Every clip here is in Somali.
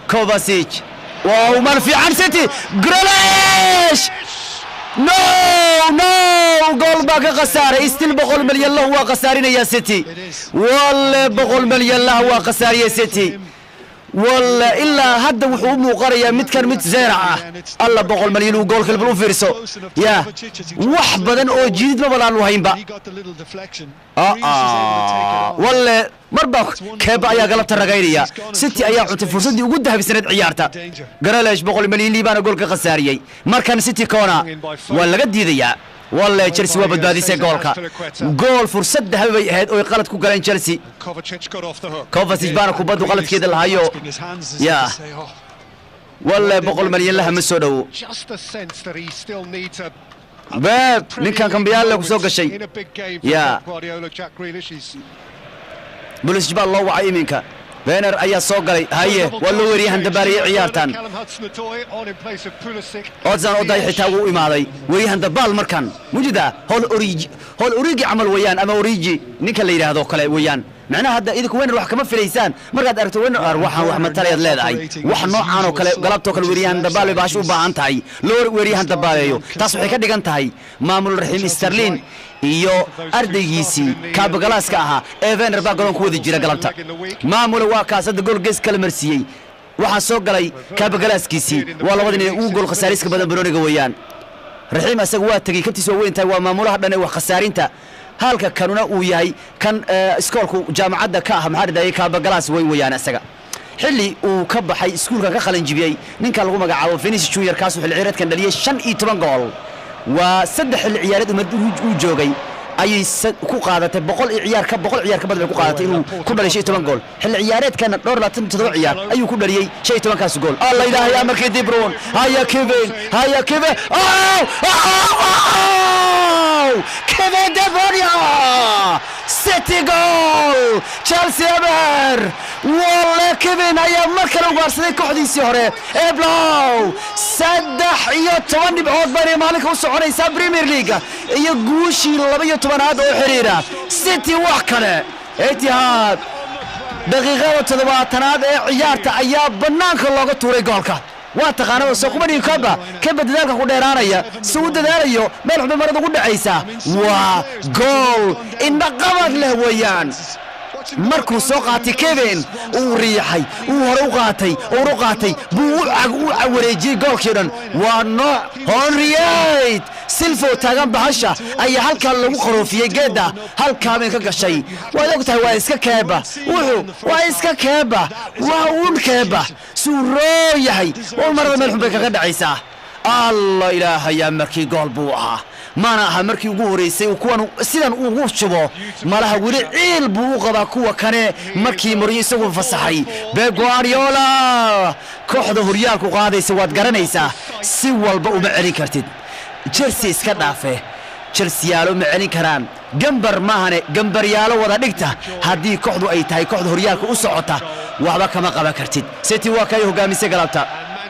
Kovacic, wow, man fiican City. Grealish, no, no, gool baa ka khasaaray. Still 100 milyan lahu waa khasaarinaya City. Walle 100 milyan lah waa khasaariya City. Walle ilaa hadda wuxuu u muuqanayaa midkan mid zeerac ah. Alla, 100 malyan uu goolka, bal u fiirso. Ya wax badan oo jiidid ma balaan u haynba. Walle marba Kepa ayaa galabta ragaynaya. City ayaa cuntay fursaddii ugu dahabsaneed ciyaarta. Grealish 100 milyan liibaana gool ka khasaariyey. Markan City corner waa laga diidayaa. Walle Chelsea waa badbaadisay goolka. Gool fursad dahabi bay ahayd oo ay qalad ku galeen Chelsea. Kovacic baana kubaddu qaladkeeda lahayo. Ya walle 100 milyan laha ma soo dhowo. Beeb ninkan kambiyaale ku soo gashay. Ya Pulisic baa loo wacay iminka. Werner ayaa soo galay. Haye, waa loo weeriyahan dabaaliyey ciyaartan. Hudson Odoi xitaa wuu imaaday. Weeriyahan dabaal markan mujida howl Origi, howl Origi camal weeyaan, ama Origi ninka la yidhaahdo kale weeyaan. Macnaha hadda idinku Werner wax kama filaysaan. Markaad aragto Werner, ar waxaan wax matalayaad leedahay. Wax noocaan oo kale galabtoo kale weeriyahan dabaal bay baasho u baahan tahay, loo weeriyahan dabaaleeyo. Taas waxay ka dhigan tahay maamul Raxiim Sterling iyo ardaygiisii kaabagalaaska ahaa ee Werner baa garoon ku wada jira galabta. Maamule waa kaas hadda gool gees kala marsiiyey. Waxaa soo galay kaabagalaaskiisii. Waa labada nin ugu gool khasaariska badan banooniga weeyaan. Raxiim asaga waa tegey, kabtiis waa weyn tahay, waa maamulaha dhan ee wax khasaarinta, halka kanuna uu yahay kan iskoolku jaamacadda ka ah, maxaa dhadayay, kaabagalaas way weeyaan. Isaga xilli uu ka baxay iskuulkan ka qalinjibiyey ninka lagu magacaabo Vinicius Junior, kaasuu xilli ciyaareedkan dhaliyey 15 gool. Waa 3 xilli ciyaareed uu joogay ayay ku qaadatay 100 iyo ciyaar ka 100 ciyaar ka badan bay ku qaadatay inuu ku dhaliyay 15 gool. Xilli ciyaareedkana dhowr 27 ciyaar ayuu ku dhaliyey 15-kaas gool. Alla ilaahay, amarkii De Bruyne. Haya Kevin, haya Kevin, oh, oh, Kevin De Bruyne! City goal, Chelsea eber. Walle Kevin ayaa mar kale ugaarsaday kooxdiisii hore ee blow. 13 dhibcood baynay maalinka u soconaysaa Premier League iyo guushii 12aad oo xiriira City. Wax kale Etihad, daqiiqada 70aad ee ciyaarta ayaa bannaanka looga tuuray goolka. Waa taqaanada soo kuma dhigin. Koba kaba dadaalka ku dheeraanaya si uu dadaalayo, meel xubin marada ugu dhacaysa. Waa gool indhaqabad leh weeyaan. Markuu soo qaatay Kevin, uu riixay, uu hore u qaatay, uu u qaatay buu u wareejiyey goolkii dhan. Waa nooc Henriette Silfo taagan bahasha ayaa halkaa lagu qaroofiyey, geedda halkaa bay ka gashay. Waad og tahay, waa iska Kepa, wuxuu waa iska Kepa, waa uun Kepa suu roo yahay oo marada meel xun bay kaga dhacaysaa. Allah ilaahayaa, markii gool buu ahaa. Mana aha markii ugu horeysay kuwan sidan ugu shubo. Malaha weli ciil buu u qabaa kuwa kane markii Mourinho isagu fasaxay. Pep Guardiola kooxda horyaalku qaadaysa waad garanaysaa, si walba uma celin kartid. Chelsea iska dhaafe, Chelseayaalo ma celin karaan. Gambar maahane, gambaryaalo wada dhigta. Haddii kooxdu ay tahay kooxda horyaalka u socota, waxba kama qaban kartid. City waa kay hogaamisay galabta.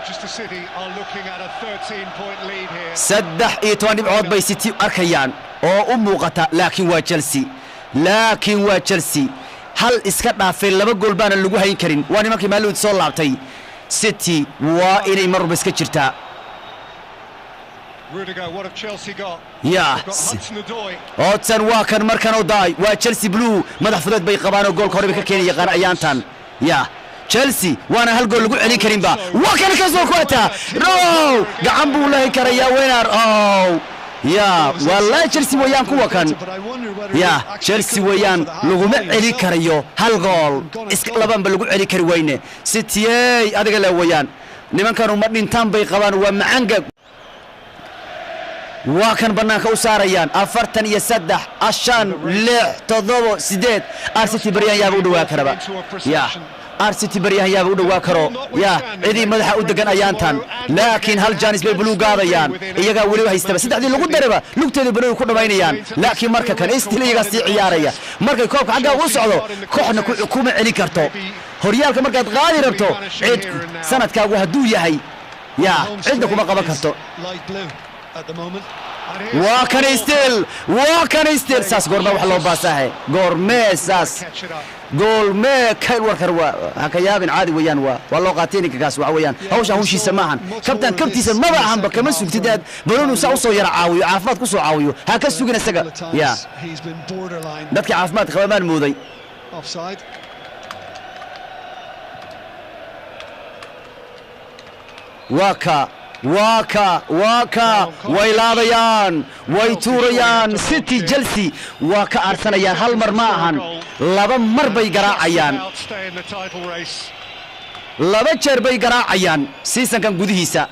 Manchester City are looking at a 13-point lead here. 13 dhibcood bay City arkayaan oo u muuqata, laakiin waa Chelsea, laakiin waa Chelsea. Hal iska dhaafay, laba gool baana lagu hayn karin. Waa nimankii maalud soo laabtay. City waa inay mar walba iska jirtaa. Rudiger, what have Chelsea got? Ya. They've got Hudson-Odoi. Hudson waa kan markan oo daay. Waa Chelsea blue, madax fudeed bay qabaan oo goolka hore bay ka keeni yaqaan ayaantan. Ya Chelsea waana hal gool lagu celin karinba. Waa kan kasoo kuwata, no, gacan buu lahi karayaa Werner. Oh ya, wallahi Chelsea weeyaan kuwa kan. Ya Chelsea weeyaan, laguma celin karayo hal gool, iska labanba lagu celin kari weyne. City adiga le weeyaan, nimankanu ma dhintaan bay qabaan. Waa macanga, waa kan bannaanka u saarayaan. 43, 5, 6, 7, 8. Arcity baryahan yaaba u dhawaa karaba. Ya Arcity baryahan yaaba u dhawaa karo. Ya cidii madaxa u degan ayaantan, laakiin hal jaanis bay buluu gaadayaan. Iyagaa weliba haystaba saddexdii lagu daraba, lugteeda banooni ku dhammaynayaan. Laakiin marka kan still iyagaa sii ciyaaraya. Markay koobka xaggaa u socdo, kooxna kuma celin karto. Horyaalka markaad qaadi rabto, cid sanadkaagu hadduu yahay, ya cidna kuma qaban karto. Waa kan still, waa kan still. Saas goormee wax loo baasahe? Goormee saas? Catch it up. Gool mee? Kyle Walker waa ha ka yaabin, caadi weeyaan, waa loo qaatay ninka kaas. Waxa weeyaan hawshan hawshiisa maahan, kabtaan kabtiisa maba ahanba. Kama sugtid aad baloonu saa usoo yara caawiyo, caafimaad ku soo caawiyo, ha ka sugin isaga. Ya dadka caafimaad qaba maan mooday. Offside. Waa ka, waa ka, waa ka, way laabayaan, way tuurayaan. City Chelsea waa ka aarsanayaan. Hal mar ma ahan, laba mar bay garaacayaan. Stay in the title race. Laba jeer bay garaacayaan seasonkan gudihiisa.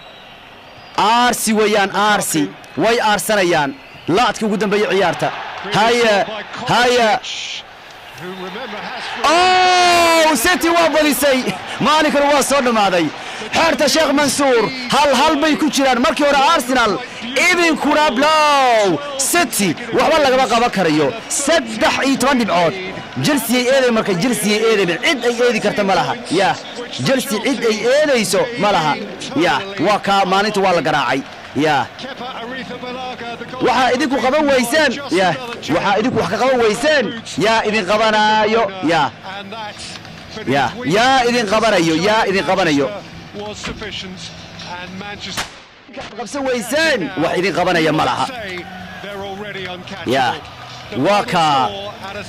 Aarsi weeyaan, aarsi, way aarsanayaan. Laadkii ugu dambeeyey ciyaarta. Haye, haye. Who, remember, has Oh, City waa badisay, maalinkan waa soo dhammaaday. Xeerta Sheekh Mansuur hal hal bay ku jiraan. Markii hore Arsenal, idinkuna blow. City waxba lagama qaban karayo, 13 dhibcood. Chelsea ay eeday marka, Chelsea ay eeday, cid ay eedi karta ma laha. Ya Chelsea cid ay eedayso ma laha. Ya waa kaa, maalinta waa la garaacay ya. Kepa Arrizabalaga, the goal. Waxaa idinku qaban weyseen ya, waxaa idinku wax ka qaban weyseen yaa idin qabanaayo ya. And that Ya, yaa idin qabanayo, yaa idin qabanayo. was sufficient, and Manchester Qabsan weyseen, wax idin qabanaya ma laha. say they're already uncatchable. Ya, The waa final kaa. score at a